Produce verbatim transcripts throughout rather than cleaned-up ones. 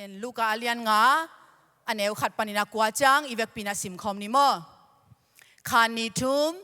Luka a lian nga, a neu khat panin a kua ciang i vekpi-in a simkhawm ni maw? Khan ni thum.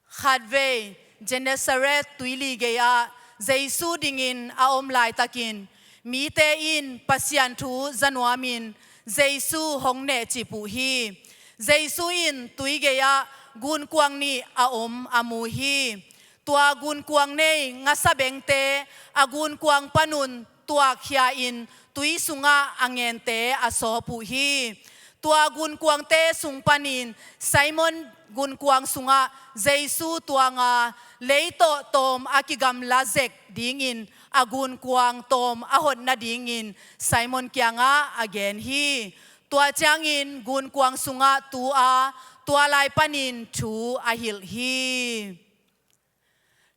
Khatvei Gennesaret tuili gei-ah Jesu dingin a om laitakin mite in Pasian thu za nuamin Jesu hong nehcip uh hi. Jesu in tui gei-ah gunkuang nih a om a mu hi. Tua gunkuang nei ngasa bengte a gunkuang panun tuakkhia-in tui sungah a ngente a sawp uh hi. Tua gunkuangte sung panin Simon gunkuang sungah Jesu tuanga leitawh tawm a kigamla zek dingin a gunkuang tawm a hot nadingin Simon kiangah a gen hi. Tua ciangin gunkuang sungah tu a, tua lai panin thu a hilh hi.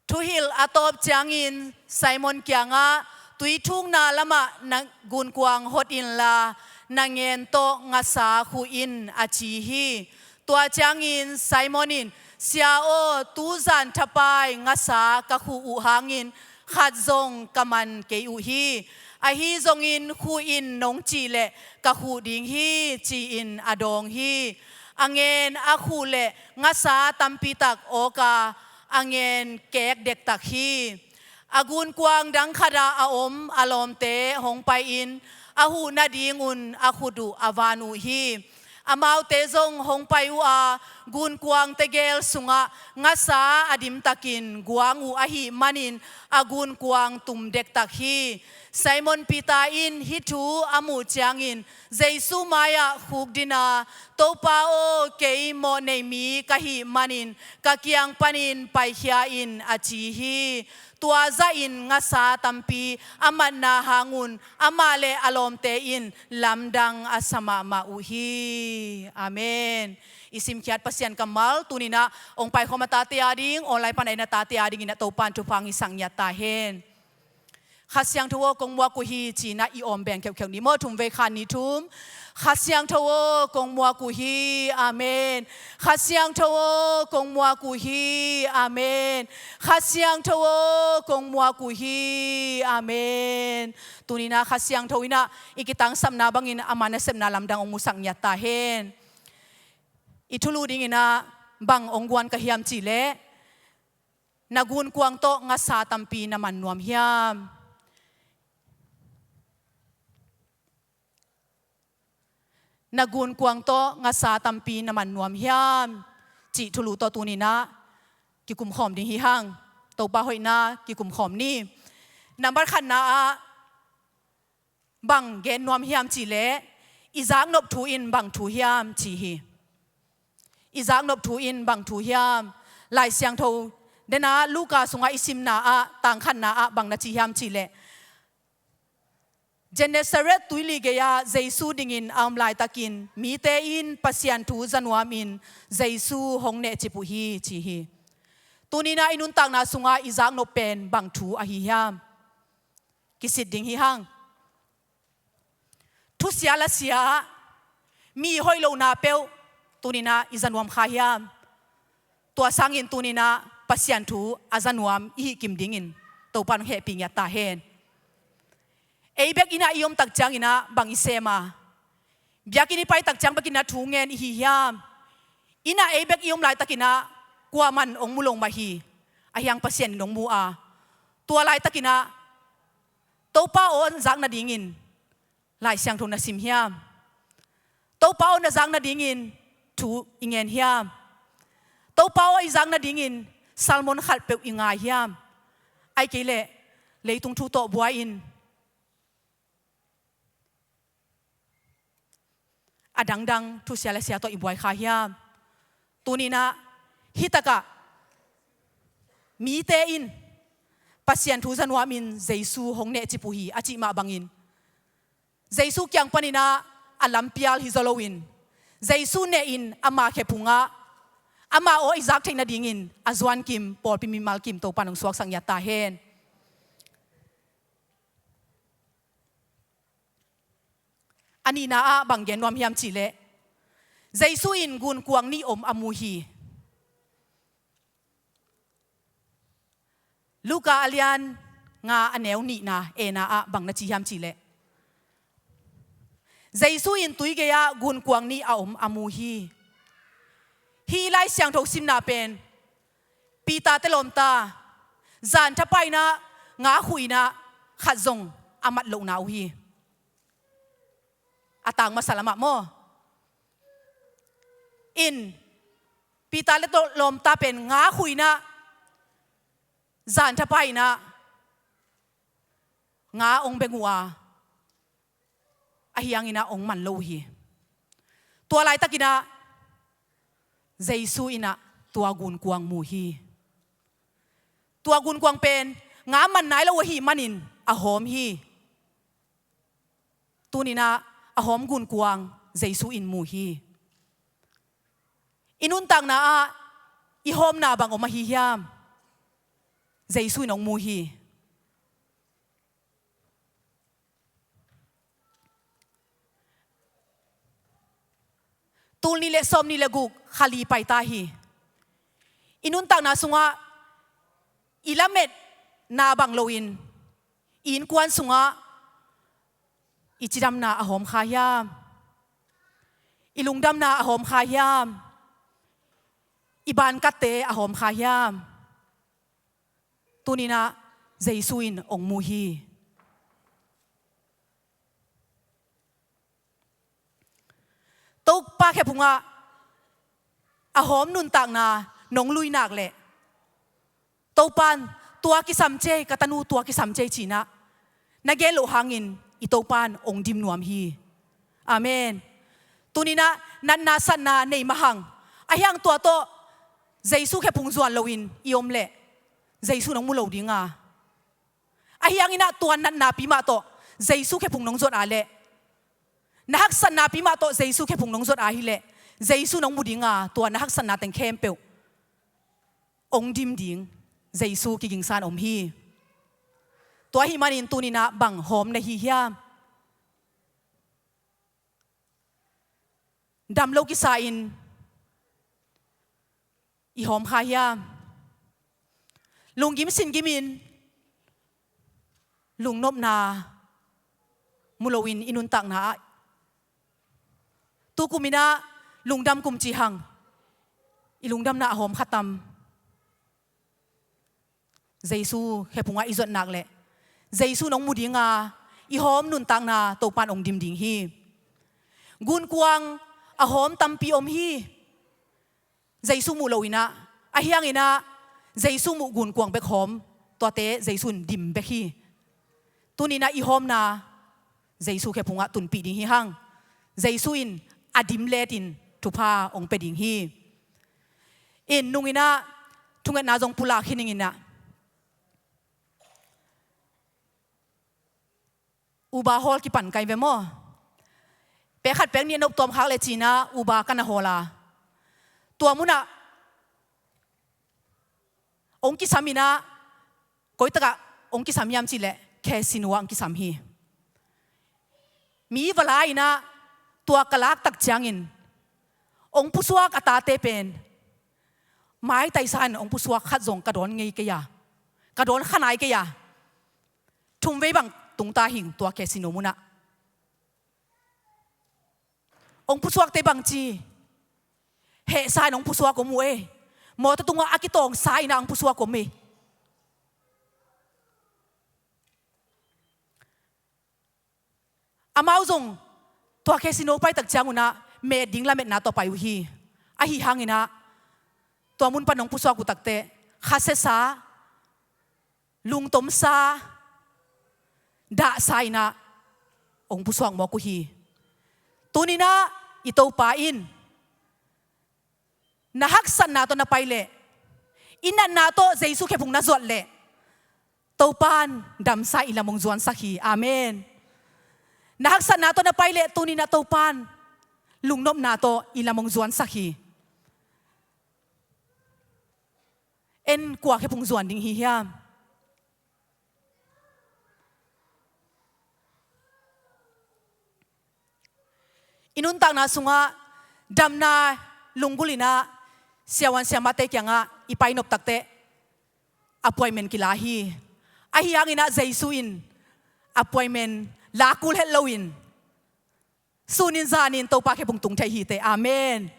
Thuhilh a tawp ciangin Simon kiangah, "Tui thukna lamah na gunkuang hot inla, na ngen tawh ngasa khuh in," a ci hi. Tua ciangin Simon in, "Sia aw, tuzan thapai ngasa ka khuh uh hangin khat zong ka man kei uh hi. Ahi zongin khuh in nong cih leh ka khuh ding hi," ci-in a dawng hi. A ngen a khuh leh ngasa tampitak awk a, a ngen kek dektak hi. A gunkuang dang khatah a om a lawmte hong pai-in a huh nadingun a khut uh a van uh hi. Amaute zong hong pai uh a, gunkuang tegel sungah ngasa a dimtakin guang uh ahih manin a gunkuang tum dektak hi. Simon Peter in hih thu a muh ciangin Jesu mai-ah khukdin a, "Topa aw, kei mawhnei mi ka hih manin ka kiang panin paikhia in," a ci hi. Tua zahin ngasa tampi a matna hangun amah le a lawmte in lamdang a sa mahmah uh hi. Amen. I simkhiat Pasian kammal tuni-in ah hong paikhawm a tate ading, online pan a en a tate adingin ah Topa'n thupha hong hisak ngiat ta hen. Kha Siangtho aw, kong muak uh hi, ci-in ah i awm beng kheukheu ni maw? Thum vei, khan ni thum. Kha Siangtho aw, kong muak uh hi. Amen. Kha Siangtho aw, kong muak uh hi. Amen. Kha Siangtho aw, kong muak uh hi. Amen. Tuni-in ah Kha Siangtho in ah i kitangsapna bangin ama nasepna lamdang hong musak ngiat ta hen. I thulu dingin ah bang hong guan ka hiam cih leh, "Na gunkuang tawh ngasa tampi na man nuam hiam? Na gunkuang tawh ngasa tampi na man nuam hiam?" cih thulu tawh tuni-in ah kikumkhawm ding hi hang. Topa hoihna kikumkhawm ni. Nambat khatna ah bang gen nuam hiam cih leh, i zaknop thu in bang thu hiam, ci hi. I zaknop thu in bang thu hiam? Lai Siangtho den ah Luka sungah i simna ah, tang khatna ah bang na ci hiam cih leh, Gennesaret tuili gei-ah Jesu dingin a om laitakin mite in Pasian thu za nuamin Jesu hong nehcip uh hi, ci hi. Tuni-in ah i nuntakna sungah i zaknop pen bang thu ahi hiam? Kisit ding hi hang. Thusia lasia, mi hoih lohna peuh tuni-in ah i za nuam kha hiam? Tua sangin tuni-in ah Pasian thu a za nuam i hih kim dingin Topa'n hong hehpih ngiat ta hen. Ei bek inn ah i om tak ciangin ah bang i sem a? Biakinn i pai tak ciang bekin ah thu ngen i hi hiam? Inn ah ei bek i om laitakin ah kuaman hong mu lo mah hi. Ahi hang Pasian in hong mu a, tua laitakin ah Topa aw na zak nadingin Lai Siangtho na sim hiam? Topa aw na zak nadingin thu i ngen hiam? Topa aw i zak nadingin sermon khat peuh i ngai hiam? Ahih kei leh leitung thu tawh buai-in a dangdang thusia lasia tawh i buai kha hiam? Tuni-in ah hih takah mite in Pasian thu za nuamin Jesu hong nehcip uh hi a cih mah bangin, Jesu kiang panin ah a lampial hi zaw loin, Jesu nehin ama khephungah ama aw i zak theih nadingin a zuan kim pawlpi mimal kim Topa'n hong suaksak ngiat ta hen. A nihna ah bang gen nuam hiam cih leh, Jesu in gunkuang nih om a mu hi. Luka a lian nga a neu nihna, ena ah bang na ci hiam cih leh, Jesu in tui gei-ah gunkuang nih a om a mu hi. Hih Lai Siangtho simna pen Peter te lawmta, zan thapaina nga khuh inah khat zong a mat lohna uh hi. A tang masa lamah maw? In Peter le lawmta pen nga khuh inah zan thapaina nga ong beng uh a, ahi hanginah ong man lo uh hi. Tua laitakinah Jesu inah tua gunkuang mu hi. Tua gunkuang pen nga man nai lo uh ahih manin a hawm hi. Tuninah a hawm gunkuang Jesu in mu hi. I nuntakna ah i hawmna bang om ahi hiam? Jesu in ong mu hi. Tul nih le sawm nih le guk kha li paita hi. I nuntakna sungah i lametna bang loin i innkuan sungah i cidamna a hawm kha hiam? I lungdamna a hawm kha hiam? I bankatte a hawm kha hiam? Tuninah Jesu in ong mu hi. Topa khephungah a hawm nuntakna nong lui nak leh Topan, tua kisam cei, ka tanu tua kisam cei cinah na gen loh hangin i Topan ong dim nuam hi. Amen. Tuninah natna satna nei mahang ahi hang tua tawh Jesu khephung zuan loin i om leh Jesu nong mu lo dinga, ahi hanginah tua natna pi mah tawh Jesu khephung nong zuat a leh, na haksatna pi mah tawh Jesu khephung nong zuat a hileh Jesu nong mu dinga, tua na haksatna teng khempeuh ong dim ding Jesu kigingsan om hi. Tua ahih manin tuninah bang hawm na hi hiam? Dam lo kisa-in i hawm kha hiam? Lunggim singgimin lungnopna mu loin i nuntakna ah, tukuminah lungdam kum ci hang i lungdamna a hawm kha tam? Jesu khephungah i zuat nak leh Jesu nong mu dinga, i hawm nuntakna Topan ong dim ding hi. Gunkuang a hawm tampi om hi. Jesu muh loinah, ahi hanginah Jesu muh gunkuang bek hawm, tuate Jesu in dim bek hi. Tuninah i hawmna Jesu khephungah tunpih ding hi hang. Jesu in a dim letin thupha ong pia ding hi. In nunginah thungetna zong pulak hi ninginah, Uber hawl kipan kai ve maw? Pek khat pek nih a nop tuam khak le cinah Uber ka na hawl a, tua munah ong kisam inah, koitakah ong kisam hiam cihleh casino ah ong kisam hi. Mi va la inah tua ka lak tak ciangin ong pusuak a tate pen maitaisan ong pusuak khat zong ka dawn ngei kei a, ka dawn kha nai kei a. Thum vei bang tungta hing tua casino munah. Ong pusuakte bangci hehsa in ong pusuak om uh ei. Mawtaw tungah a kitawngsa inah ong pusuak om ei. Amau zong tua casino pai tak ciangunah met ding lametna tawh pai uh hi. Ahi hanginah tua mun pan ong pusuak uh takteh khasiasa, lungtomsa, dahsa inah ong pusuak mawk uh hi. Tuninah i Topa in na haksatna tawh na pai leh, i natna tawh Jesu khephung na zuat leh Topan damsa i lam ong zuansak hi. Amen. Na haksatna tawh na pai leh tuninah Topan lungnopna tawh i lam ong zuansak hi. En kua khephung zuan ding hi hiam? I nuntakna sungah damna lunggulh inah siavuan siamahte kiangah i pai nop takteh appointment kila hi. Ahi hanginah Jesu in appointment la kul het loin Sunin zanin Topa khephung tung thei hi teh. Amen.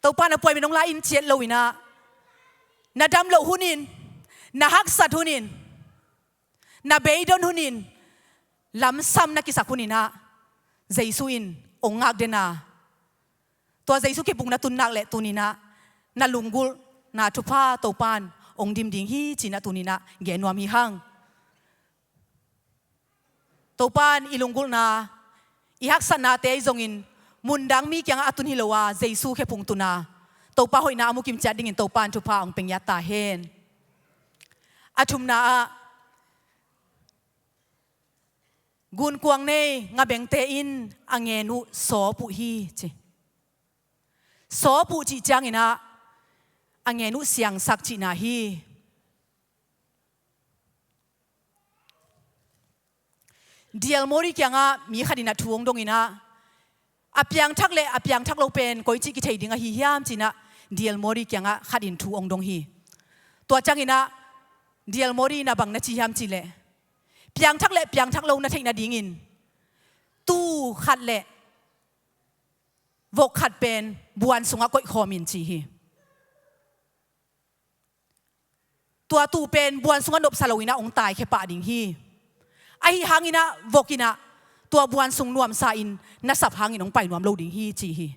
Topa na puai min hong la in ciat lo in ah, na dam loh hunin, na haksat hunin, na beidon hunin, lamsam na kisak hunin ah, Jesu in hong ngak den a, tua Jesu khephung na tun nak leh tuni-in ah na lunggulhna thupha Topa in hong dim ding hi ci-in ah tuni-in ah gen nuam hi hang. Topa in i lunggulhna, i haksatnate ahi zongin mundang mi kiangah a tun hi lo a, Jesu khephung tun a, Topa hoihna a mukim ciat dingin Topa in thupha hong pia ngiat ta hen. A thumna ah, gunkuang nei ngabengte in a ngen uh sawp uh hi ci. Sawp uh cih ciangin ah a ngen uh siangsak cihna hi. Dialmori kiangah mi khat in ah thu hong dong in ah, a piangthak le a piangthak lo pen koici kithei ding ahi hiam ci-in ah Dialmori kiangah khat in thu hong dong hi. Tua ciangin ah Dialmori in ah bang na ci hiam cih leh, piangthak le piangthak lo na theih nadingin tuu khat le vok khat pen buan sungah koihkhawm in ci hi. Tua tuu pen buan sungah nopsa lo in ah hong taikhia pah ding hi. Ahi hangin ah vok in ah tua buan sung nuamsa in na sap hangin hong pai nuam lo ding hi ci hi.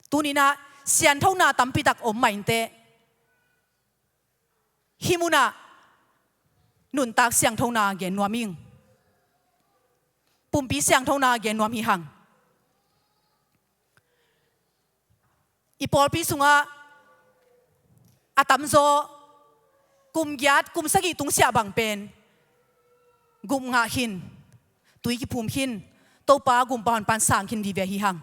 Tuni-in ah sianthona tampitak om mah inteh, hih munah nuntak siangthona gen nuam ing. Pumpi siangthona gen nuam hi hang. I pawlpi sungah a tamzaw kum giat kum sagih tungsiah bang pen gum ngah khin, tui kiphum khin, Topa gumpa honpa in sang khin vive hi hang.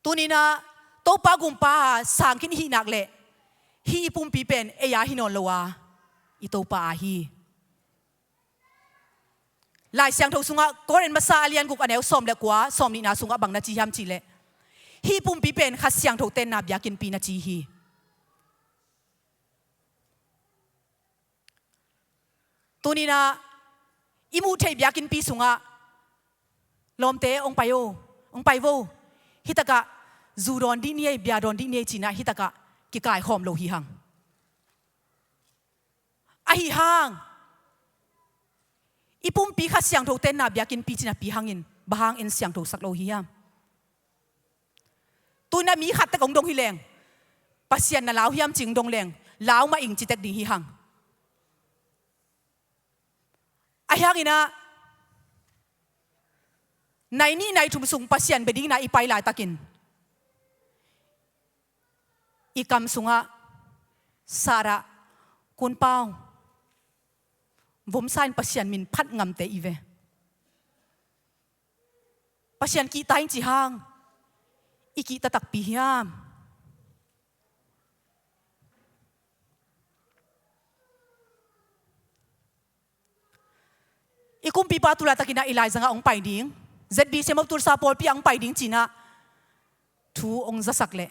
Tuni-in ah Topa gumpa sang khin i hih nak leh, hih i pumpi pen ei a hi nawn lo a, i Topa a hi. Lai Siangtho sungah Korin masa a lian guk a neu sawm le kua, sawm nihna sungah bang na ci hiam cih leh, hih pumpi pen Kha Siangtho tenna biakinnpi na ci hi. Tuni-in ah i muh theih biakinnpi sungah lawmte hong pai o, hong pai vo, hih takah zu dawn dih ni ei, bia dawn dih ni ei ci-in ah hih takah kikaikhawm lo hi hang. Ahi hang i pumpi Kha Siangtho tenna biakinnpi ci-in ah pi hangin bang hang en siangthosak lo hi hiam? Tuni-in ah mi khat tek hong dong hi leng, Pasian na lau hiam ci-in dong leng, lau mah ing ci tek ding hi hang. Ahi hangin ah nai nih nai thum sung Pasian bia dingin ah i pai laitakin i kam sungah Sarah, Kunpau, vomsa in Pasian min phat ngamte i ve. Pasian kihta ing ci hang, i kihta takpi hiam? I kumpipa tu laitakin ah i laizangah hong pai ding, Z B C Motulsa pawlpi ah hong pai ding ci-in ah thu hong zasak leh,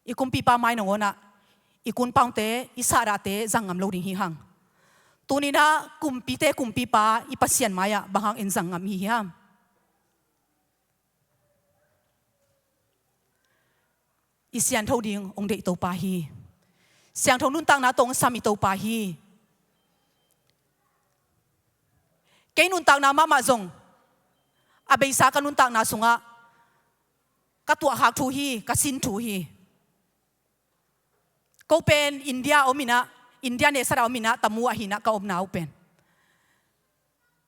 i kumpipa mai nangawn ah i Kunpaute, i Sarahte zang ngam lo ding hi hang. Tuni-in ah kumpite kumpipa i Pasian mai-ah bang hang en zang ngam i hi hiam? I siangtho ding hong deih Topa hi. Siangtho nuntakna tawh hong sam i Topa hi. Kei nuntakna mahmah zong a beisa ka nuntakna sungah ka tuahkhak thu hi, ka sin thu hi. Ko pen India om in ah, India nehsat ah om in ah, Tamu ah hi in ah ka omna uh pen.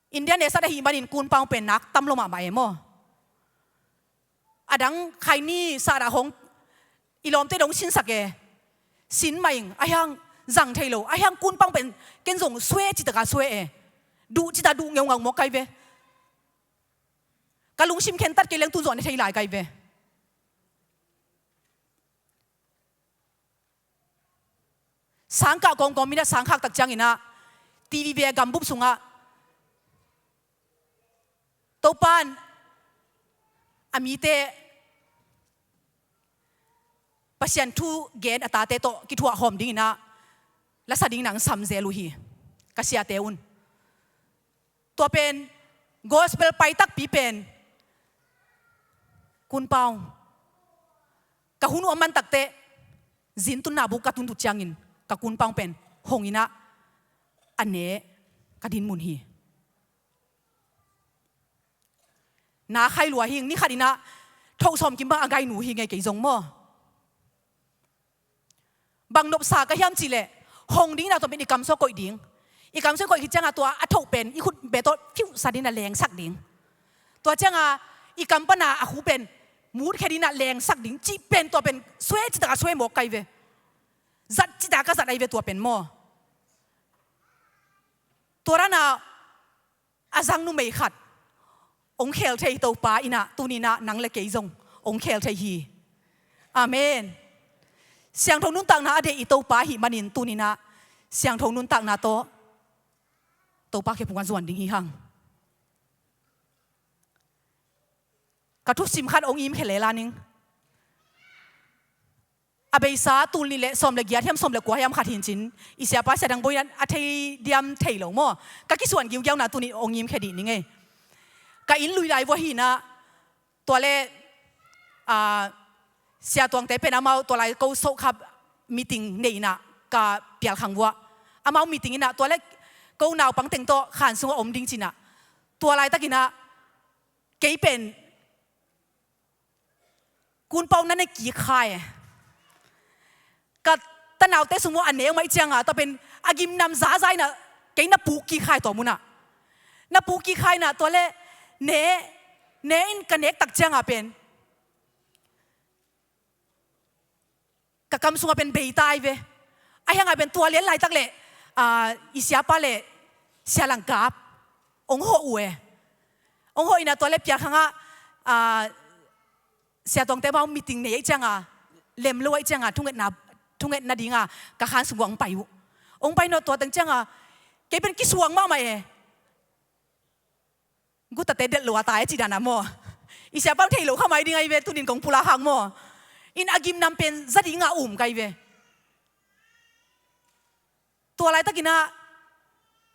India nehsat ahih manin Kunpau pen nak tam lo mahmah e maw. A dang khaini Sarah hong i lawmte dong sinsak e. Sin mah ing, ahi hang zang thei lo, ahi hang Kunpau pen ken zong sue cih takah sue e. Duh cih takah duh ngeungau mawk kai ve. Ka lungsim khentat kei leng tu-in zong a ne thei lai kai ve. Sangkah kawmkawm in ah sangkhak tak ciangin ah T V ve gambup sungah Topa in a mite Pasian thu gen a tate tawh kithuahkhawm dingin ah la sa ding nang sam zel uh hi, ka siate un. Tua pen gospel pai takpi pen Kunpau, ka hun uh a man takteh, zin tunna buk ka tun uh ciangin ka Kunpau pen hong in ah, a ne ka din mun hi. Na khai lua hing, ni khat in ah thoh sawm kim bang a gai nu hi ngei kei zong maw. Bang nopsa ka hiam cih leh, hong ding in ah tua pen i kam sung koih ding. I kam sung koih khit ciangah tua a thoh pen i khut beh tawh phiuhsa ding in ah lengsak ding. Tua ciangah i kam pan a a khu pen mutkhia ding in ah lengsak ding cih pen tua pen suai citak a suai mawk kai ve. Zat citak a zat ai ve tua pen maw. Tua dan a a zang numei khat hong khel thei Topa in ah tuni in ah nang le kei zong hong khel thei hi. Amen. Siangtho nuntakna a deih i Topa ahih manin tuni in ah siangtho nuntakna tawh Topa khephung a zuan ding hi hang. Ka thusim khat hong im khe lela ning. A beisa tul nih le sawm le giat hiam, sawm le kua hiam khat hi in cin, i siapa Sia Dang Bawi in a thei diam thei lo maw, ka kisuan giugiauna tuni hong ngim khe dih ning ei. Ka inn lui lai vua hi in ah, tua le, ah, Sia Tuangte pen amau tua lai ko sawhkhap meeting nei in ah ka pialkhang vua. Amau meeting in ah tua le ko naupang teng tawh khan sungah om ding ci in ah, tua laitak in ah kei pen Kunpau na ne kik kha e. Ka tanaute sung uh a ne uh mah i ciangah tua pen a gimnam zaza in ah kei na puk kik kha e tua munah. Na puk kik kha in ah tua le ne, ne in ka nek tak ciangah pen ka kam sungah pen bei ta ai ve. A hiangah pen tua lian laitak le, ah, i siapa le Sia Lang Kap hong hawh uh e. Hong hawh in ah tua le pialkhangah, ah, Sia Tuangte mau meeting nei ahih ciangah, lem lo ahih ciangah, thungetna, thungetna dingah ka khan sung uh hong pai uh. Hong pai nawh tua teng ciangah kei pen kisuang mahmah e. Gutate delh lo a tai a cih dan a maw. I siapa thei lo kha mai ding ai ve, tunin kong pulak hang maw. In a gimnam pen za dingah um kai ve. Tua laitak in ah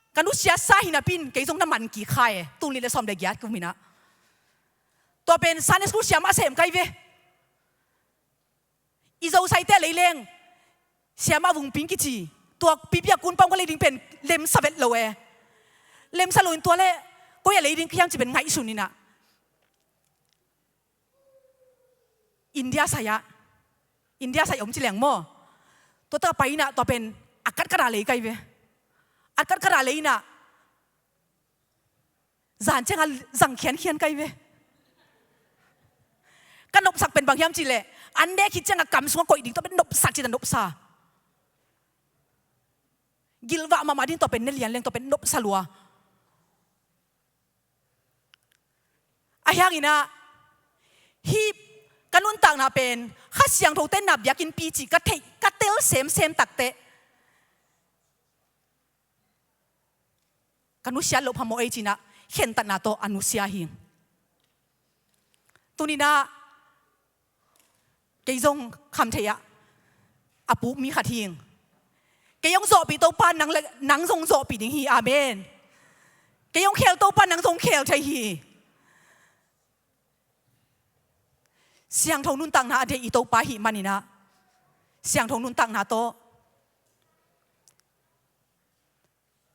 ka nusiasa hi napi in kei zong na man kik kha e, tul nih le sawm le giat kum in ah. Tua pen Sunday school siamah sem kai ve. I Zosaite a lei leng siamah vungping kici, tua pipi a Kunpau ka lei ding pen lemsa vet lo e. Lemsa lo in tua le koi a lei ding ka hiam ci pen ngaihsun in ah India sai ah, India sai om ci leng maw. Tua tak a pai in ah tua pen a katkat a lei kai ve. A katkat a lei in ah zan ciangah zang khiankhian kai ve. Ka nopsak pen bang hiam cih leh, an ne khit ciangah kam sungah koih ding tua pen nopsak cih ta nopsa. Gilvah mahmah ding tua pen ne lian leng tua pen nopsa lua. A hiangin ah hih ka nuntakna pen Kha Siangtho tenna biakinnpi cih ka theih, ka tel semsem takteh ka nusia loh phamawh ei ci-in ah khentatna tawh a nusia hi. Tuni-in ah kei zong khamtheih ah a puk mi khat hi. Kei hong zawhpih Topa nang le, nang zong zawhpih ding hi. Amen. Kei hong khel Topa nang zong khel thei hi. Siangtho nuntakna a deih i Topa ahih manin ah siangtho nuntakna tawh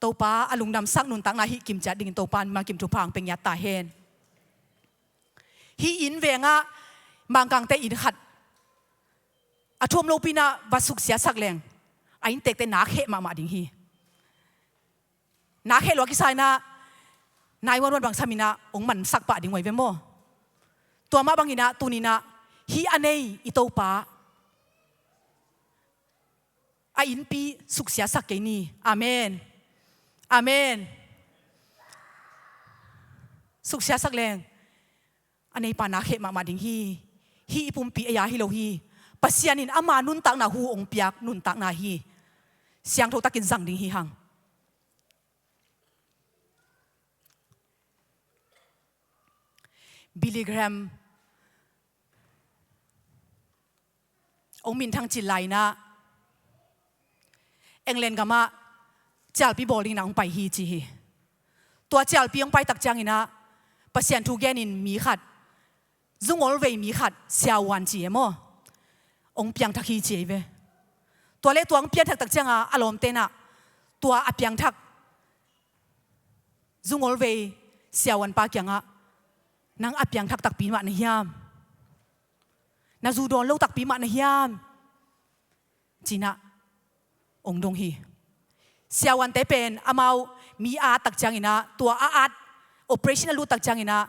Topa a lungdamsak nuntakna hih kim ciat dingin Topa in mangkim thupha hong pia ngiat ta hen. Hih inn vengah Mangkangte inn khat a thuam lopi-in ah va suksiasak leng a inntekte na kheh mahmah ding hi. Na kheh lua kisa-in ah nine one one bang sam-in ah hong mansak pah ding uh hi ve maw. Tua mah bangin ah tuni-in ah hih a nei i Topa a innpi suksiasak kei ni. Amen. Amen. Suksiasak leng a neipa na kheh mahmah ding hi. Hih i pumpi ei a hi lo hi. Pasian in ama nuntakna hu hong piak nuntakna hi. Siangtho takin zang ding hi hang. Billy Graham hong minthang cil lai-in ah England gamah cialpi bawl dingin ah hong pai hi ci hi. Tua cialpi hong pai tak ciangin ah Pasian thu genin mi khat, zungol vei mi khat, siavuan ci e maw, hong piangthak hi ci ei ve. Tua leh tua hong piangthak tak ciangah a lawmte'n ah tua a piangthak zungol vei siavuanpa kiangah, "Nang a piangthak takpi mah na hiam? Na zu dawn lo takpi mah na hiam?" ci-in ah hong dong hi. Siavuante pen amau mi a at tak ciangin ah, tua a at, operation a lut tak ciangin ah,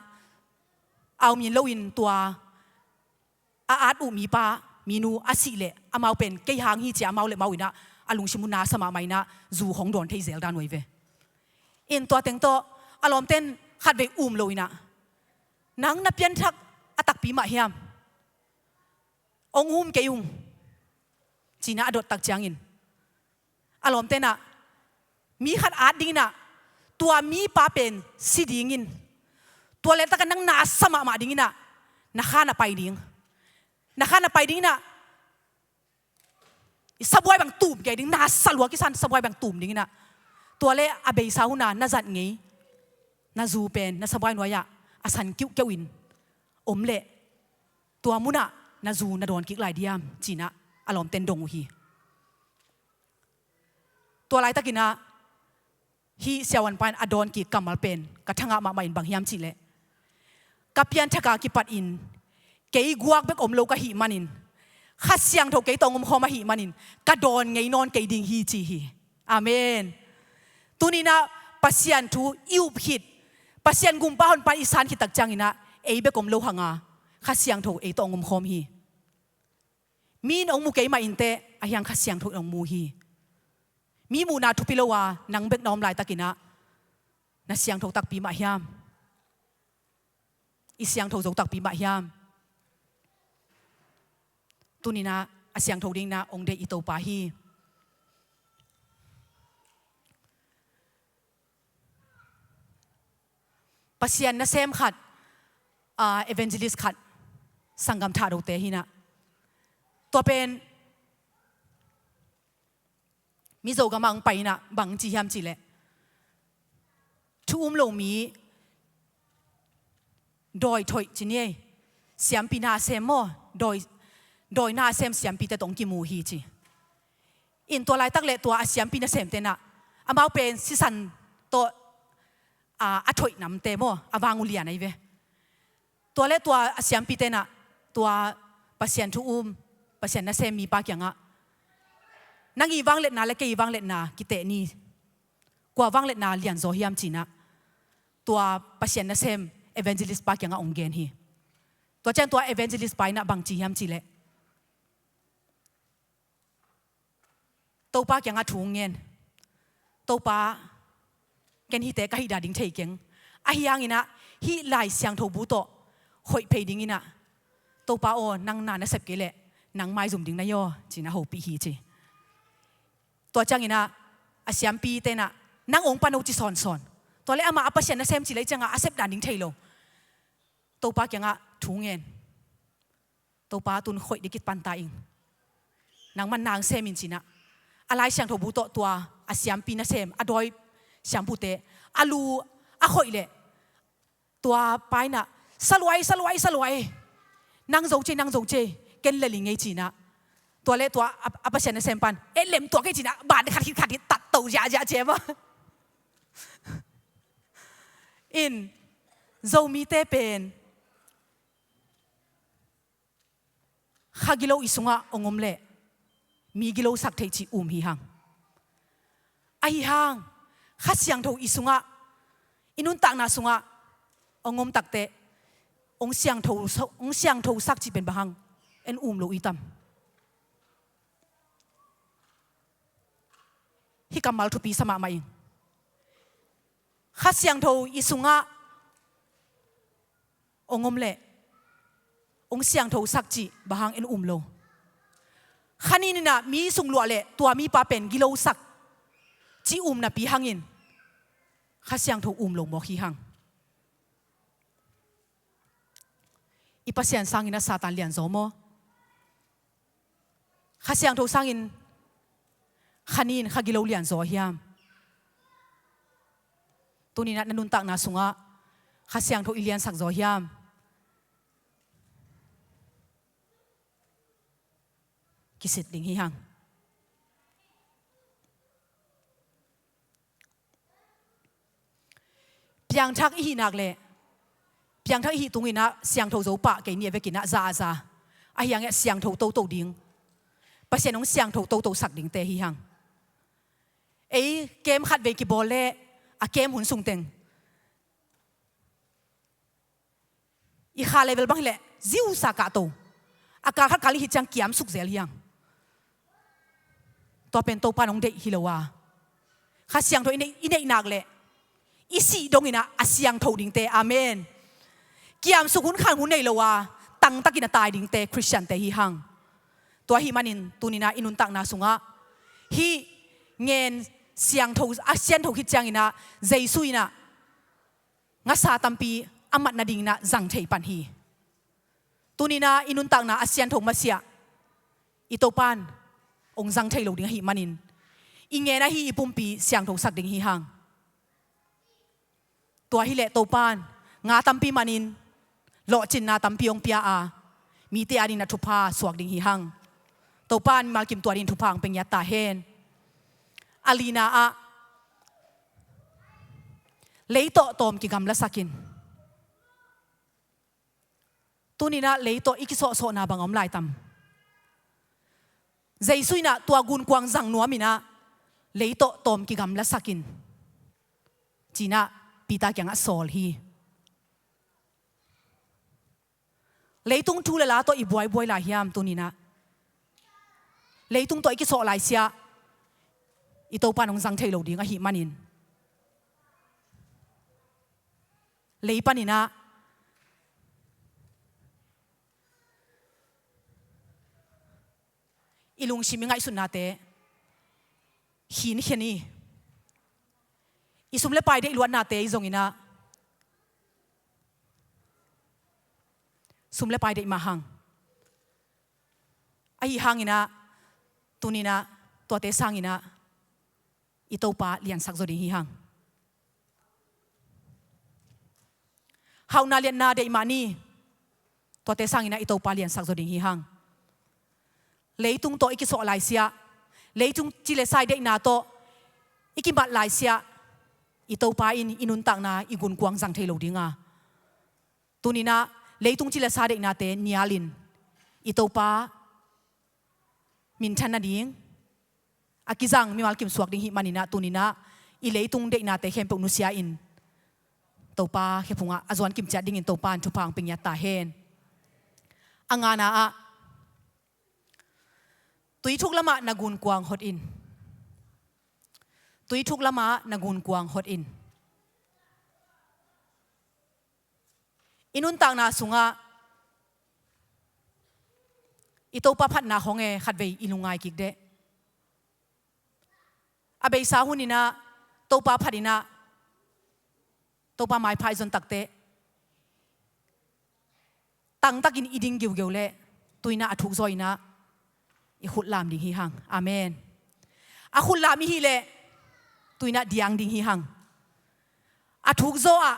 au min loin tua a at uh mipa, minu a sih leh amau pen kei hang hi ci-a amau leh amau in ah a lungsim uh na sa mahmah in ah zu hong dawn thei zel dan uh ei ve. In tua teng tawh a lawmte'n khatvei um lo in ah, "Nang na piangthak a takpi mah hiam? Hong um kei ung," ci-in ah a dot tak ciangin a lawmte'n ah mi khat at dingin ah, tua mipa pen si dingin, tua leh takah nang na sa mahmah dingin ah, na khan ah pai ding, na khan ah pai dingin ah, i sabuai bang tum kei ding, na sa lua kisa in sabuai bang tum dingin ah, tua leh a beisa hun ah na zat ngei, na zu pen na sabuai nuai-ah a san kiuhkeuh in om leh, tua munah na zu na dawn kik lai diam, ci-in ah a lawmte'n dong uh hi. Tua laitakin ah hih siavuanpa in a dawn kik kammal pen ka thangah mahmah in bang hiam cih leh, "Ka pianthak a kipatin kei guak bek om lo ka hih manin, Kha Siangtho kei tawh hong omkhawm ahih manin, ka dawn ngei nawn kei ding hi," ci hi. Amen. Tuni-in ah Pasian thu i up khit, Pasian gumpa honpa in i san khit tak ciangin ah ei bek om lo hang a, Kha Siangtho ei tawh hong omkhawm hi. Mi in hong mu kei mah inteh, ahi hang Kha Siangtho in hong mu hi. Mi muhna thupi lo a nang bek na om laitakin ah, na siangtho takpi mah hiam? I siangtho zo takpi mah hiam? Tuni-in ah a siangtho dingin ah hong deih i Topa hi. Pasian nasem khat, ah, evangelist khat, sanggam Thahdote hi-in ah, tua pen Mizo gamah hong pai-in ah bang ci hiam cih leh, thu um lo mi, dawi thoih ci ni ei, siampi nasem maw, dawi, dawi nasem siampite tawh hong kimu hi ci. In tua laitak leh tua a siampi nasemte'n ah, amau pen sisan tawh, a, a thoih namte maw, a vang uh lian ahi ve. Tua leh tua a siampite'n ah tua Pasian thu um, Pasian nasem mipa kiangah, "Nang i vangliatna leh kei i vangliatna kiteh ni. Kua vangliatna lianzaw hiam?" ci-in ah tua Pasian nasem evangelist pa kiangah hong gen hi. Tua ciang tua evangelist pa in ah bang ci hiam cih leh, Topa kiangah thu hong ngen. "Topa, ken hihte ka hih dan ding thei keng. Ahi hangin ah hih Lai Siangtho bu tawh hoih phei dingin ah, Topa aw, nang na na sep kei leh nang maizum ding na hi aw," ci-in ah hopih hi ci. Tua ciangin ah a siampite'n ah, "Nang hong pan o," ci sawnsawn. Tua leh amah a Pasian nasem cih leh ciangah a sep dan ding thei lo. Topa kiangah thu ngen. "Topa, tun khoih ding kipan ta ing. Nangman na hong sem in," ci-in ah a Lai Siangtho bu tawh tua a siampi nasem, a dawi siampute a lu a khoih leh, tua pa in ah, "Sa luai, sa luai, sa luai. Nang zo ci ei, nang zo ci ei. Ken lel ing ei," ci-in ah. Tua leh tua a, a Pasian nasem pa in, "Eh, lem tuak ei," ci-in ah ban khat khit khat khit tatto ziahziah ci ei maw. In, Zomite pen kha gilo i sungah hong om leh mi gilosak theih cih um hi hang. Ahi hang Kha Siangtho i sungah, i nuntakna sungah hong om takteh, hong siangtho, hong siangthosak cih pen bang hang en um lo i tam? Hih kammal thupi sa mahmah ing. Kha Siangtho i sungah hong om leh hong siangthosak cih bang hang en um lo? Kha nin in ah mi sungluah leh tua mipa pen gilosak cih um napi hangin Kha Siangtho um lo mawk hi hang. I Pasian sangin ah Satan lianzaw maw? Kha Siangtho sangin Kha ni in kha gilo lianzaw hiam? Tuni-in ah na nuntakna sungah Kha Siangtho i liansak zaw hiam? Kisit ding hi hang. Piangthak i hih nak leh, piangthak i hih tungin ah siangtho zo pah kei ni a vekin ah za a za. Ahi hangin ah siangtho toto ding, Pasian hong siangtho toto sak dingte hi hang. Ei kem khat vei kibawl leh a kem hun sung teng i kha level bang hileh ziusa kahto, a kal khat kal i hih ciang kiamsuk zel hi hang. Tua pen Topa in hong deih hi lo a, Kha Siangtho i neih, i neih nak leh i sih dongin ah a siangtho dingte. Amen. Kiamsuk hun khan hun nei lo a, tangtakin a tai dingte Khristiante hi hang. Tua ahih manin tuni-in ah i nuntakna sungah hih ngen siangtho, a siangtho khit ciangin ah Jesu in ah ngasa tampi a mat nadingin ah zang thei pan hi. Tuni-in ah i nuntakna a siangtho masiah i Topa in hong zang thei lo ding ahih manin i ngen ahi i pumpi siangtho sak ding hi hang. Tua hileh Topa in nga tampi manin lawhcinna tampi hong pia a, mite adingin ah thupha suak ding hi hang. Topa in mimal kim tua dingin thupha hong pia ngiat ta hen. A lina ah, lei tawh tawm kigamlasak in. Tuni-in ah lei tawh i kisawhsawhna bang a om lai tam? Jesu in ah tua gunkuang zang nuamin ah lei tawh tawm kigamlasak in, ci-in ah Peter kiangah sawl hi. Leitung thu le la tawh i buaibuai lai hiam tuni-in ah? Leitung tawh i kisawh laisiah i Topa in hong zang thei lo ding ahih manin, lei panin ah i lungsim i ngaihsutnate khinkhia ni. I sum le pai deih luatnate i zongin ah, sum le pai deih mah hang. Ahi hangin ah tuni-in ah tuate sangin ah i Topa liansak zaw ding hi hang. Hauhna liatna deih mah ni. Tuate sangin ah i Topa liansak zaw ding hi hang. Leitung tawh i kisawh laisiah, leitung ci le sa i deihna tawh i kimat laisiah i Topa in i nuntakna i gunkuang zang thei lo ding a, tuni-in ah leitung ci le sa deihnate nialin i Topa minthan nading a kizang mimal kim suak ding ahih manin ah tuni-in ah i leitung deihnate khempeuh nusia in Topa khephungah a zuan kim ciat dingin Topa in thupha hong pia ngiat ta hen. A ngana ah, tui thuk lamah na gunkuang hot in. Tui thuk lamah na gunkuang hot in. I nuntakna sungah i Topa phatna khawng e khatvei i lungngai kik deh. A beisa hunin ah Topa phatin ah Topa maipha i zon takteh tangtakin i ding giugeu leh tuni-in ah a thukzaw in ah i khut lam ding hi hang. Amen. A khut lam i hih leh tuni-in ah diang ding hi hang. A thukzaw ah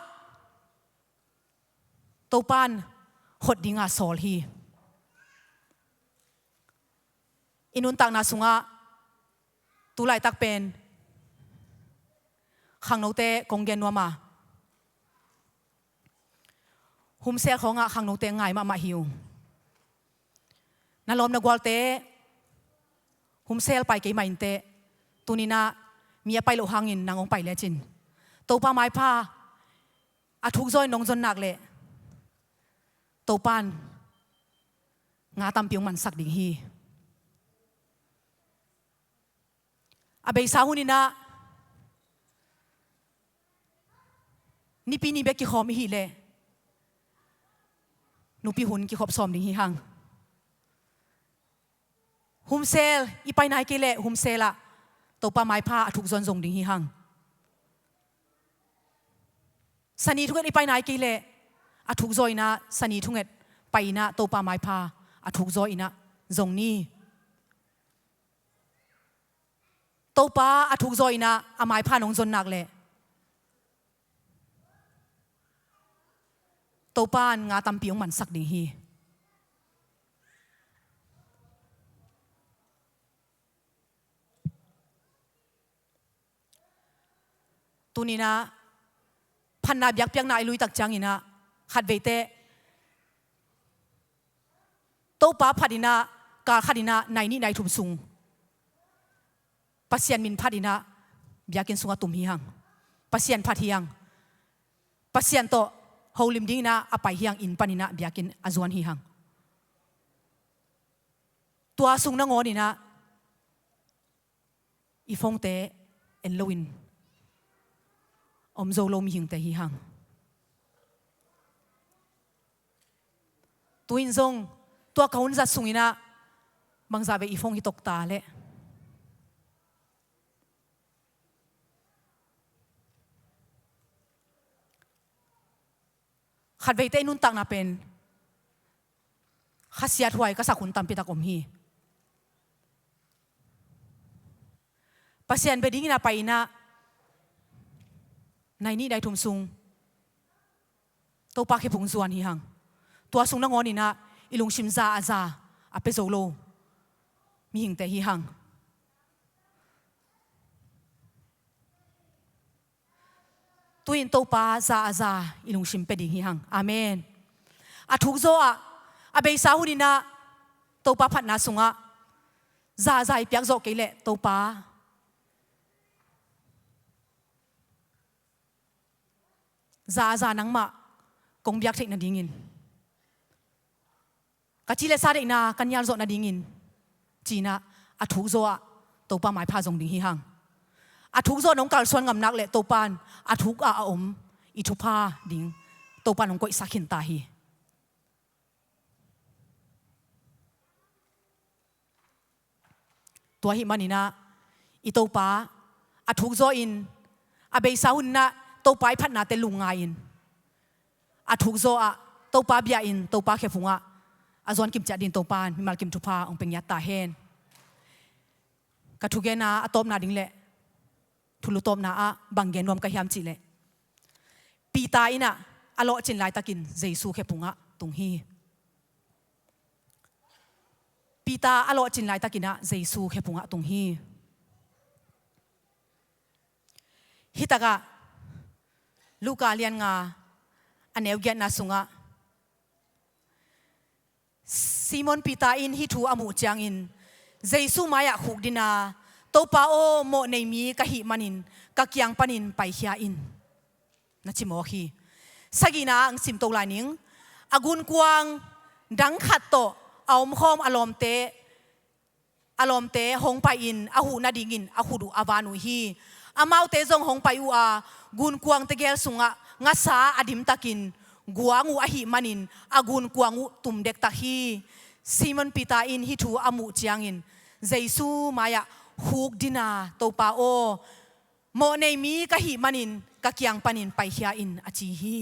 Topa in hot dinga sawl hi. I nuntakna sungah tu laitak pen khangnote kong gen nuam a, humsel khawngah khangnote ngai mahmah hi uh. Na lawm na gualte humsel pai kei mah inteh, tuni-in ah mi a pai loh hangin nang hong pai lecin Topa maipha a thukzaw in nong zon nak leh Topa in nga tampi hong mansak ding hi. A beisa hunin ah Nipi ni bek kikhawm i hih leh nupi hun kikhop sawm ding hi hang. Humsel i pai nai kei leh humsel ah Topa maipha a thukzaw in zong ding hi hang. Sani thunget i pai nai kei leh a thukzaw in ah Sani thunget pai in ah Topa maipha a thukzaw in ah zong ni. Topa a thuk zaw in ah a maipha nong zon nak leh Topa in nga tampi hong mansak ding hi. Tuni-in ah phatna biakpiakna i lui tak ciangin ah khatveite Topa phat in ah kal khat in ah nai nih nai thum sung Pasian min phat in ah biakinn sungah tum hi hang. Pasian phat hi hang. Pasian tawh holim dingin ah a pai hi hang, inn panin ah biakinn a zuan hi hang. Tua sung nangawnin ah i phone-te en loin om zo lo mihingte hi hang. Tu-in zong tua ka hun zat sungin ah bangzah vei i phone hi tawk ta leh. Khatveite i nuntakna pen khasiathuai ka sak hun tampi tak om hi. Pasian bia dingin a pai in ah nai nih nai thum sung Topa khephung zuan hi hang. Tua sung nangawnin ah i lungsim za a za a pia zo lo mihingte hi hang. Tu-in Topa za a za i lungsim pia ding hi hang. Amen. A thuk zaw ah a beisa hunin ah Topa phatna sungah za a za i piak zawh kei leh Topa za a za nangmah kong biak theih nadingin, ka ci le sa deihna ka nial zawh nadingin ci-in ah a thuk zaw ah Topa maipha zong ding hi hang. A thuk zaw nong kalsuan ngam nak leh Topa in a thuk ah a om i thupha ding Topa in hong koihsak khin ta hi. Tua ahih manin ah i Topa a thuk zaw in a beisa hunin ah Topa i phatnate lungngai-in a thuk zaw ah Topa bia-in Topa khephung ah a zuan kim ciat dingin Topa in mimal kim thupha hong pia ngiat ta hen. Ka thugenna a tawpna ding leh thulu tawpna ah bang gen nuam ka hiam cih leh, Peter in ah a lawhcin laitakin Jesu khephung ah tung hi. Peter a lawhcin laitakin ah Jesu khephung ah tung hi. Hi takah Luka lian nga a neu giatna sungah Simon Peter in hih thu a muh ciangin Jesu mai-ah khukdin a, "Topa aw, mawh nei mi ka hih manin ka kiang panin paikhia in," na ci mawk hi. Sagihna ah hong simto lai ning. A gunkuang dang khat tawh a omkhawm a lawmte, a lawmte hong pai-in a huh nadingin a khut uh a van uh hi. Amaute zong hong pai uh a, gunkuang tegel sungah ngasa a dimtakin guang uh ahih manin a gunkuang uh tum dektak hi. Simon Peter in hih thu a muh ciangin Jesu mai-ah khukdin a, "Topa aw, mawh nei mi ka hih manin ka kiang panin paikhia in," a ci hi.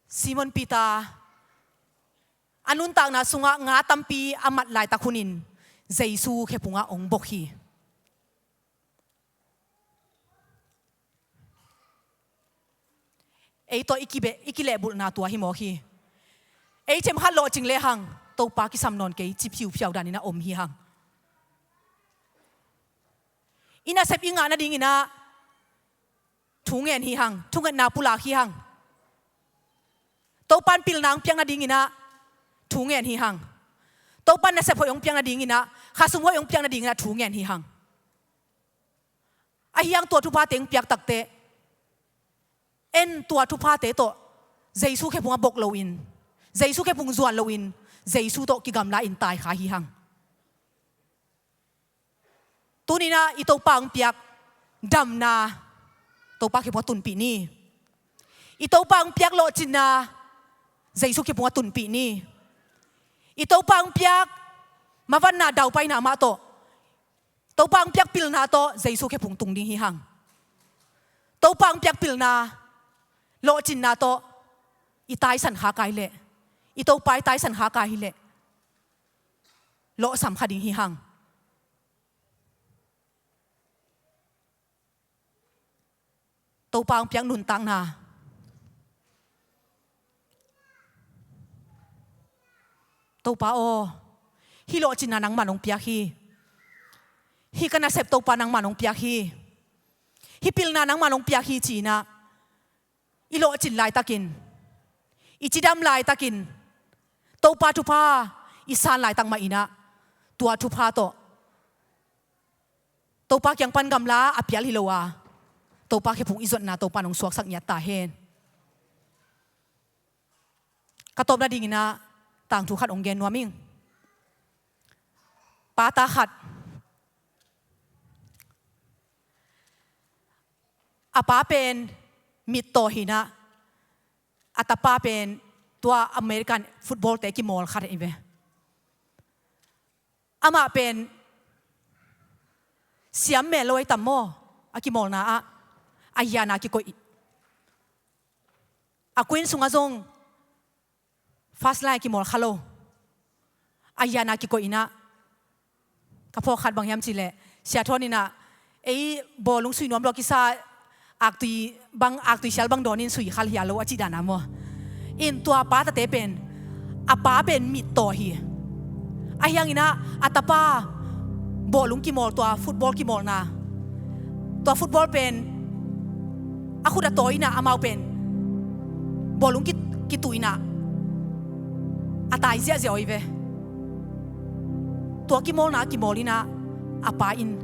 Simon Peter a nuntakna sungah nga tampi a mat laitak hunin Jesu khephung ah hong bok hi. Ei tawh i kibe, i kilehbulhna tua hi mawk hi. Ei themkhat lawhcing lehang Topa kisam nawn kei ci phiuphiau danin a om hi hang. I nasep i ngah nadingin ah thu ngen hi hang, thungetna pulak hi hang. Topa in pilna hong piak nadingin ah thu ngen hi hang. Topa in nasep hoih hong piak nadingin ah, khasum hoih hong piak nadingin ah thu ngen hi hang. Ahi hang tua thuphate hong piak takteh en tua thuphate tawh Jesu khephung ah bok loin, Jesu khephung zuan loin, Jesu tawh kigamla-in taikha hi hang. Tuni-in ah i Topa hong piak damna Topa khephung ah tunpih ni. I Topa hong piak lawhcinna Jesu khephung ah tunpih ni. I Topa hong piak mavanna daupaina mah tawh, Topa hong piak pilna tawh Jesu khephung tung ding hi hang. Topa hong piak pilna, lawhcinna tawh i taisan kha kei leh, i Topa i taisan kha kei hi leh lawhsam kha ding hi hang. Topa hong piak nuntakna. Topa aw, hih lawhcinna nangman hong piak hi. Hih ka nasep Topa nangman hong piak hi. Hih pilna nangman hong piak hi ci-in ah i lawhcin laitakin, i cidam laitakin, Topa thupha i san laitak mah in ah, tua thupha tawh Topa kiang pan gamla a pial hi lo a, Topa khephung i zuatna Topa in hong suaksak ngiat ta hen. Ka tawpna dingin ah tangthu khat hong gen nuam ing. Pa ta khat, a pa pen mittaw hi-in ah, a tapa pen tua American football-te kimawl khat hi ve. Amah pen siam mel lo ahi tam maw, a kimawlna ah, a hian a kikoih. A kuin sungah zong first line a kimawl kha lo. A hian a kikoih in ah, ka phawk khat bang hiam cih leh, Sia Thawn in ah, ei bawlung sui nuam lo a kisa, aktui bang, aktui sial bang dawnin sui kha hia lo a cih dan a maw. In tua pa tate pen, a pa pen mittaw hi. Ahi hangin ah, a tapa bawlung kimawl, tua football kimawlna, tua football pen a khut a tawi in ah, amau pen bawlung ki, kituh in ah, a tai ziahziah uh hi ve. Tua kimawlna a kimawl in ah, a pa in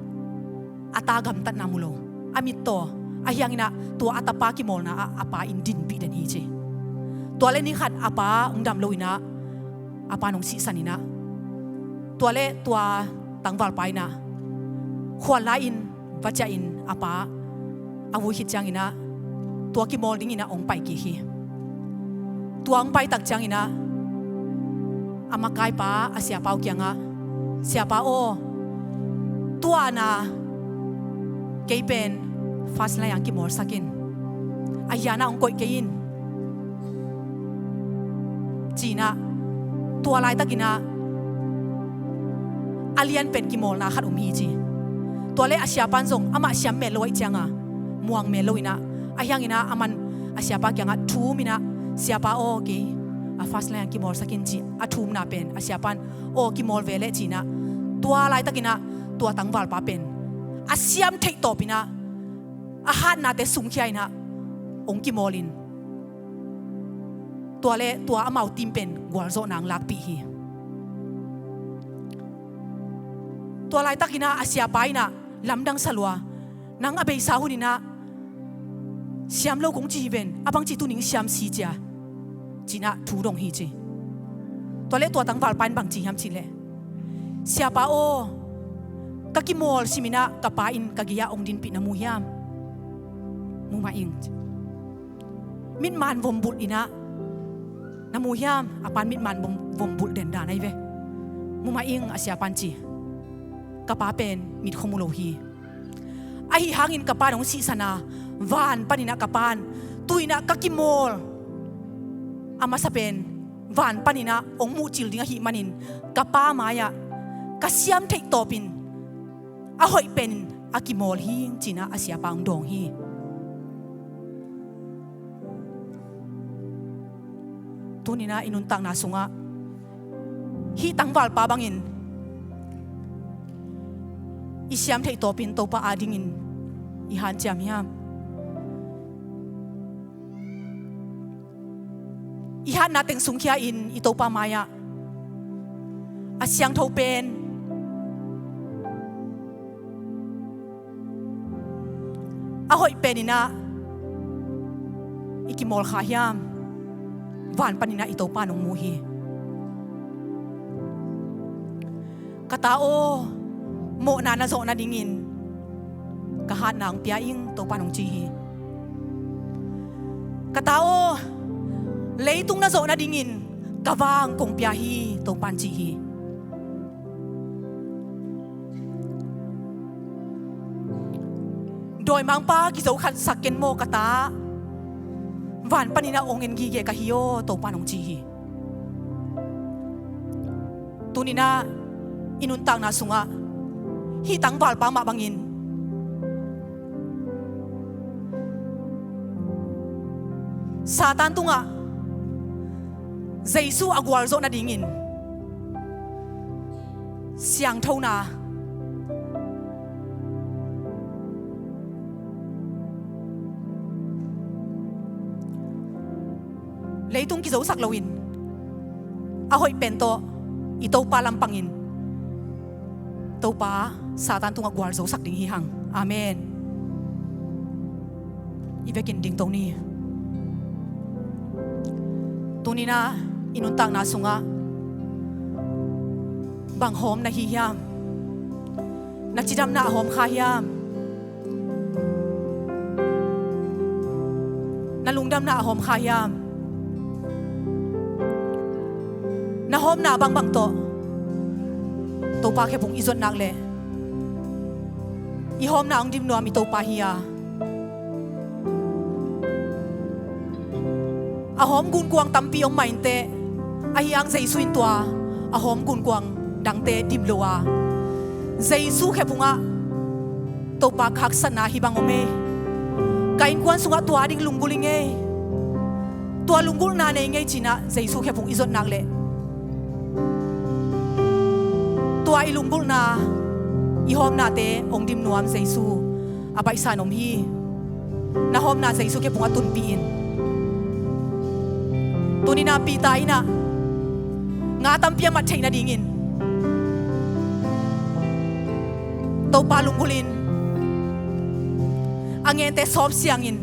a ta gamtatna mu lo, a mittaw. Ahi hangin ah, tua a tapa kimawlna ah a pa in dinpih den hi ci. Tua leh ni khat a pa hong dam lo in ah, a pa in hong sihsan in ah, tua leh tua tangvalpa in ah khual la-in va ciah in, a pa a vui khit ciangin ah, tua kimawl dingin ah hong pai kik hi. Tua hong pai tak ciangin ah, a makaipa a siapa uh kiangah, "Siapa aw, tua na kei pen first line ah kimawlsak in, a hian ah hong koih kei in," ci-in ah, tua laitakin ah a lianpen kimawlna khat om hi ci. Tua leh a siapa in zong amah siam mel lo ahih ciangin, muang mel lo in ah, ahi hangin ah, aman a siapa kiangah thum in ah, "Siapa aw, kei a first line ah kimawlsak in," ci. A thumna pen a siapa in, "Aw, kimawl ve leh," ci-in ah, tua laitakin ah tua tangvalpa pen a siam theih tawpin ah, a hatnate sungkhia in ah hong kimawl in, tua leh tua amau team pen gualzawhna hong lakpih hi. Tua laitakin ah a siapa in ah lamdang sa lua, "Nang a beisa hunin ah siam lo kong ci hi ven, a bangci tuni-in siam si cia," ci-in ah thu dong hi ci. Tua leh tua tangvalpa in bang ci hiam cih leh, "Siapa aw, ka kimawl simin ah ka pa in ka gei-ah hong dinpih na mu hiam? Mu mah ing," ci. Mitman vom bulh in ah, "Na mu hiam?" A pa in mitman vom, vom bulh den dan ahi ve. "Mu mah ing," a siapa in ci. "Ka pa pen mitkhua mu lo hi. Ahi hangin ka pa in hong sihsan a, van panin ah ka pa in, tu-in ah ka kimawl a masa pen van panin ah hong muhcil ding ahih manin, ka pa mai-ah ka siam theih tawpin a hoih penin a kimawl hi ing," ci-in ah a siapa hong dawng hi. Tuni-in ah i nuntakna sungah hih tangvalpa bangin i siam theih tawpin Topa adingin i hanciam hiam? I hatna teng sungkhia-in i Topa mai-ah a siangtho pen, a hoih penin ah i kimawl kha hiam? Van panin ah i Topa in hong mu hi. "Ka ta aw, mawhna na zawh nadingin ka hatna hong pia ing," Topa in hong ci hi. "Ka ta aw, leitung na zawh nadingin ka va kong pia hi," Topa in ci hi. "Dawimangpa kizo khat sak ken maw ka ta, van panin ah hong en gige ka hi aw," Topa in hong ci hi. Tuni-in ah i nuntakna sungah hih tangvalpa mah bangin Satan tungah Jesu a gualzawh nadingin siangthona, leitung kizosak loin a hoih pen tawh i Topa lampangin Topa Satan tungah gualzosak ding hi hang. Amen. I vekin dingto ni. Tuninah i nuntakna sungah bang hawm na hi hiam? Na cidamna a hawm kha hiam? Na lungdamna a hawm kha hiam? Na hawmna bangbang tawh Topa khephung i zot nak leh i hawmna hong dim nuam i Topa hi a, a hawm gunkuang tampi om mah inteh, ahi hang Jesu in tua a hawm gunkuang dangte dim lo a, Jesu khephungah Topa khaksatna hih bang om ei. Ka innkuan sungah tua ding lunggulh ing ei. Tua lunggulhna nei ing ei cinah Jesu khephung i zot nak leh tua i lunggulhna, i hawmnate hong dim nuam Jesu a baihsa in om hi. Na hawmna Jesu khephungah tunpih in. Tuninah Peter innah nga tampi a mat theih nadingin Topa lunggulhin a ngente sawp siangin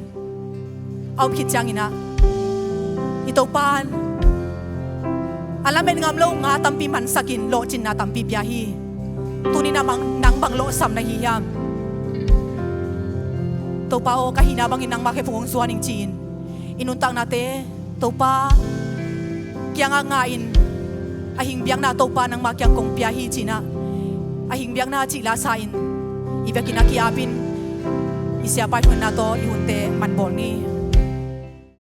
a om khit cianginah i Topa in a lamet ngam lo nga tampi mansakin lawhcinna tampi pia hi. Tuninah nang bang lawhsam na hi hiam? Topa aw, ka hihna bangin nangmah khephung hong zuan ing ci-in i nuntaknate Topa kiangah ngah in, a hing biakna Topa nangmah kiang kong pia hi cinah a hing biakna cih lasa in i vekin a ki-apin i siapa i thumanna tawh i hunte man bawl ni.